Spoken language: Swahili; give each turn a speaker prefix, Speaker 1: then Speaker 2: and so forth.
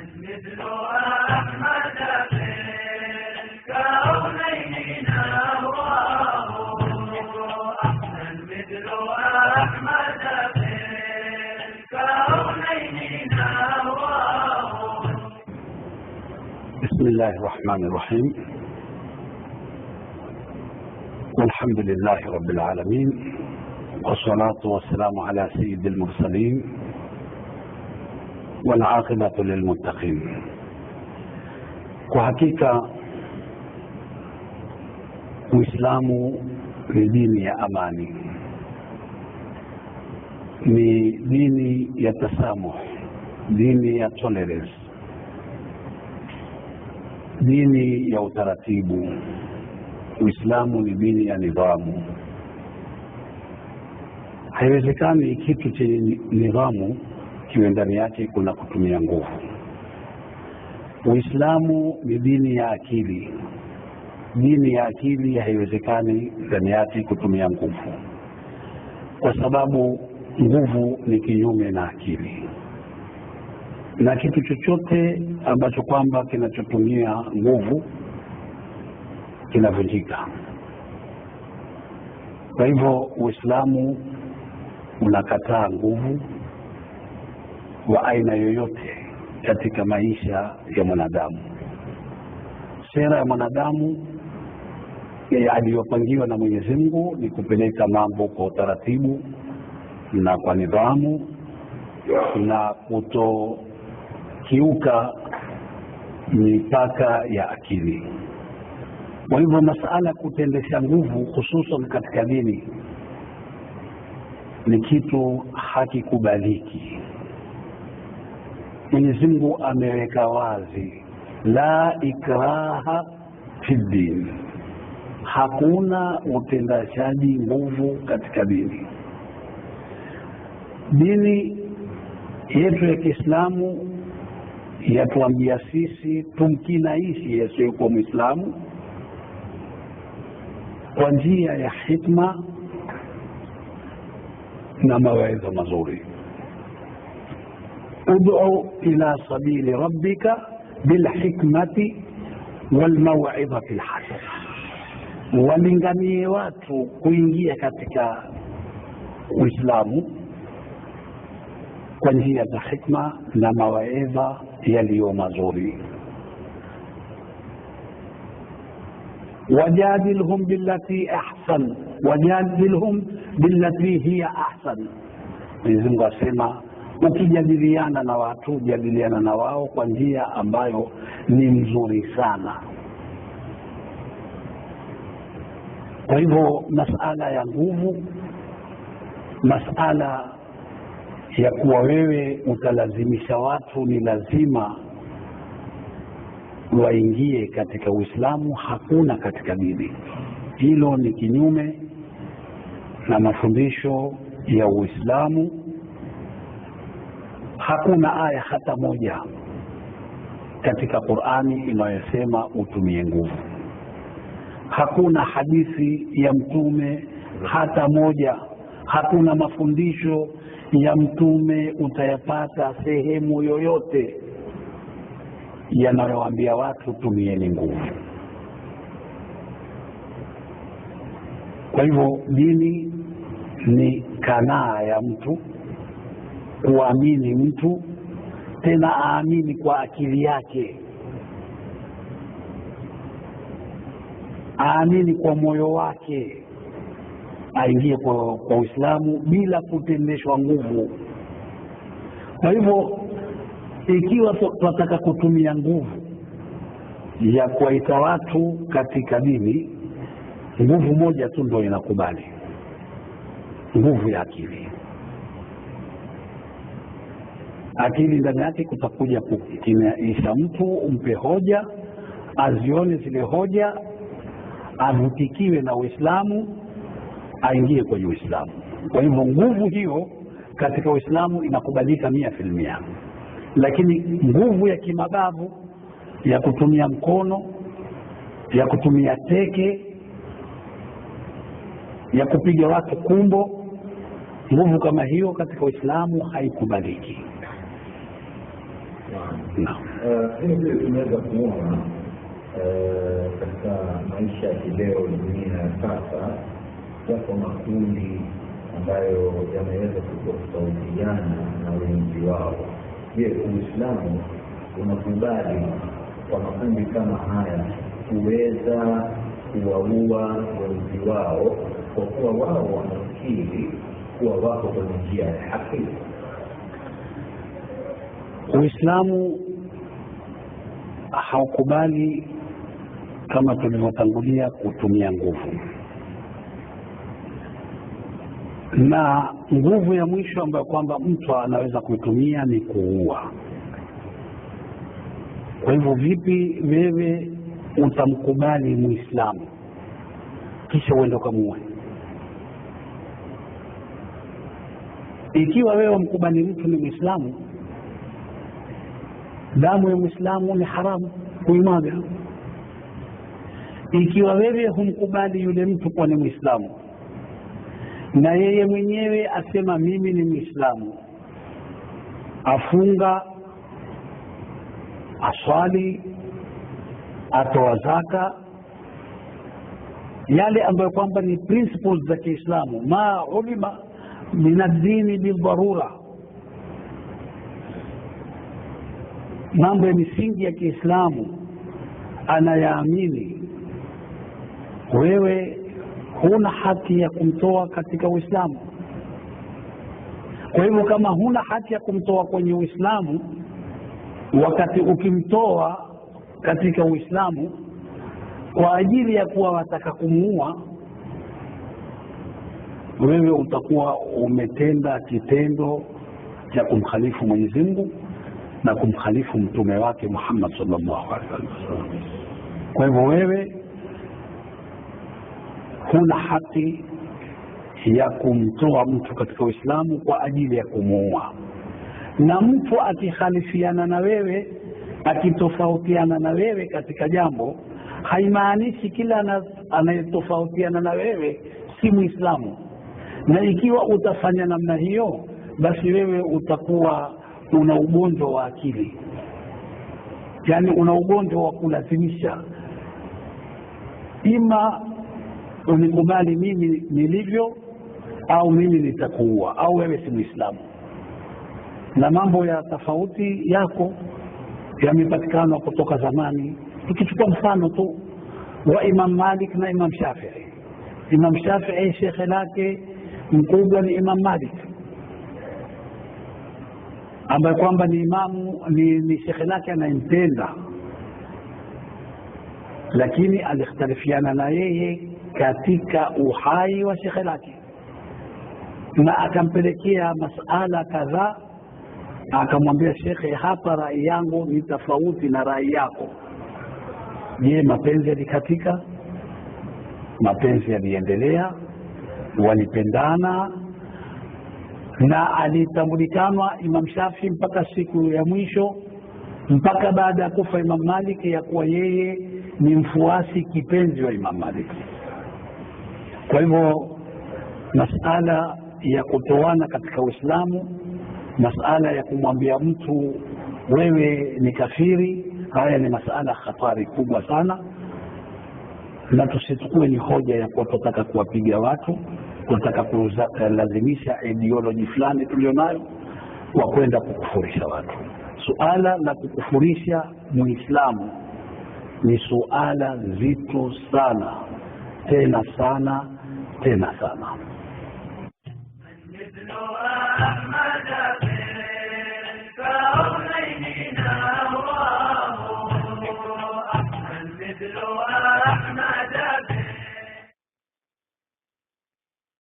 Speaker 1: مثل أحمد في الكونين نهواه، أحمد مثل أحمد في الكونين نهواه.
Speaker 2: بسم الله الرحمن الرحيم، والحمد لله رب العالمين، والصلاة والسلام على سيد المرسلين، والعاقبة للمتقين. Kwa hakika Uislamu ni dini ya amani, ni dini ya tasamuh, dini ya tolerance, dini ya utaratibu. Uislamu ni dini ya nidhamu. Haiwezekani kitu chenye nidhamu kiwe ndani yake kuna kutumia nguvu. Uislamu ni dini ya akili. Dini ya akili haiwezekani ndani yake kutumia nguvu, kwa sababu nguvu ni kinyume na akili, na kitu chochote ambacho kwamba kinachotumia nguvu kinavunjika. Kwa hivyo Uislamu unakataa nguvu wa aina yoyote katika maisha ya mwanadamu. Sera ya mwanadamu aliyopangiwa na Mwenyezi Mungu ni kupeleka mambo kwa utaratibu na kwa nidhamu na kutokiuka mipaka ya akili. Kwa hivyo masala kutendesha nguvu hususan katika dini ni kitu hakikubaliki. Mwenyezi Mungu ameweka wazi, la ikraha fi din, hakuna utendeshaji nguvu katika dini. Dini yetu ya Kiislamu yatuambia sisi tumkinaishi yasiyokuwa Muislamu kwa njia ya hikma na mawaidha mazuri. Ud'u ila sabili rabbika bilhikmati walmaw'izati alhasana, walinganie watu kuingia katika Uislamu kwa njia za hikma na mawaidha yaliyo mazuri. Wajadilhum billati ahsan, wajadilhum billati hiya ahsan. Mwenyezi Mungu asema ukijadiliana na watu, jadiliana na wao kwa njia ambayo ni mzuri sana. Kwa hivyo masala ya nguvu, masala ya kuwa wewe utalazimisha watu ni lazima waingie katika Uislamu, hakuna katika dini. Hilo ni kinyume na mafundisho ya Uislamu. Hakuna aya hata moja katika Qur'ani inayosema utumie nguvu. Hakuna hadithi ya mtume hata moja, hakuna mafundisho ya mtume utayapata sehemu yoyote yanayoambia watu tumieni nguvu. Kwa hivyo dini ni kanaa ya mtu kuamini mtu, tena aamini kwa akili yake, aamini kwa moyo wake, aingie kwa Uislamu bila kutendeshwa nguvu. Kwa hivyo ikiwa tunataka kutumia nguvu ya kuwaita watu katika dini, nguvu moja tu ndio inakubali, nguvu ya akili. Akili ndani yake kutakuja kukinaisha mtu, umpe hoja, azione zile hoja, avutikiwe na Uislamu, aingie kwenye Uislamu. Kwa hivyo nguvu hiyo katika Uislamu inakubalika 100%. Lakini nguvu ya kimabavu, ya kutumia mkono, ya kutumia teke, ya kupiga watu kumbo, nguvu kama hiyo katika Uislamu haikubaliki. Naam.
Speaker 3: Vile vile tumeweza kuona katika maisha ya kileo, dunia ya sasa, yako makundi ambayo yameweza kutofautiana na wenzi wao. Je, Uislamu unakubali kwa makundi kama haya kuweza kuwaua wenzi wao kwa kuwa wao wanafikiri kuwa wako kwenye njia ya haki?
Speaker 2: Uislamu haukubali kama tulivyotangulia kutumia nguvu, na nguvu ya mwisho ambayo kwamba mtu anaweza kuitumia ni kuua. Kwa hivyo, vipi wewe utamkubali Muislamu kisha uende ukamuue? Ikiwa wewe wamkubali mtu ni Muislamu, damu ya Muislamu ni haramu kuimwaga. Ikiwa wewe humkubali yule mtu kuwa ni Muislamu na yeye mwenyewe asema mimi ni Muislamu, afunga, aswali, atoa zaka, yale ambayo kwamba ni principles za Kiislamu, ma ulima min ad-dini bidharura, mambo ya misingi ya Kiislamu anayaamini, wewe huna haki ya kumtoa katika Uislamu. Kwa hivyo kama huna haki ya kumtoa kwenye Uislamu, wakati ukimtoa katika Uislamu kwa ajili ya kuwa wataka kumuua, wewe utakuwa umetenda kitendo cha kumkhalifu Mwenyezi Mungu na kumkhalifu mtume wake Muhammad sallallahu alaihi wasallam. Kwa hivyo wewe huna haki ya kumtoa mtu katika Uislamu kwa ajili ya kumuua. Na mtu akikhalifiana na wewe, akitofautiana na wewe katika jambo, haimaanishi kila anayetofautiana na wewe si Muislamu. Na ikiwa utafanya namna hiyo, basi wewe utakuwa una ugonjwa wa akili, yaani una ugonjwa wa kulazimisha, ima unikubali mimi nilivyo au mimi nitakuua, au wewe si Muislamu. Na mambo ya tofauti yako yamepatikana kutoka zamani. Tukichukua mfano tu wa Imam Malik na Imam Shafi'i. Imam Shafi'i shekhe lake mkubwa ni Imam Malik, ambaye kwamba ni imamu, ni shekhe lake anayempenda, lakini alikhtalifiana na yeye katika uhai wa shekhe lake, na akampelekea masala kadhaa, akamwambia shekhe, hapa rai yangu ni tofauti na rai yako. Je, mapenzi yalikatika? Mapenzi yaliendelea, walipendana, na alitambulikanwa Imam Shafi mpaka siku ya mwisho, mpaka baada ya kufa Imam Malik, ya kuwa yeye ni mfuasi kipenzi wa Imam Malik. Kwa hivyo masala ya kutoana katika Uislamu, masala ya kumwambia mtu wewe ni kafiri, haya ni masala hatari kubwa sana, na tusichukue ni hoja ya kuwa tunataka kuwapiga watu, tunataka kulazimisha ideology fulani tulionayo kwa kwenda kukufurisha watu. Suala la kukufurisha Muislamu ni suala zito sana, tena sana, tena sana.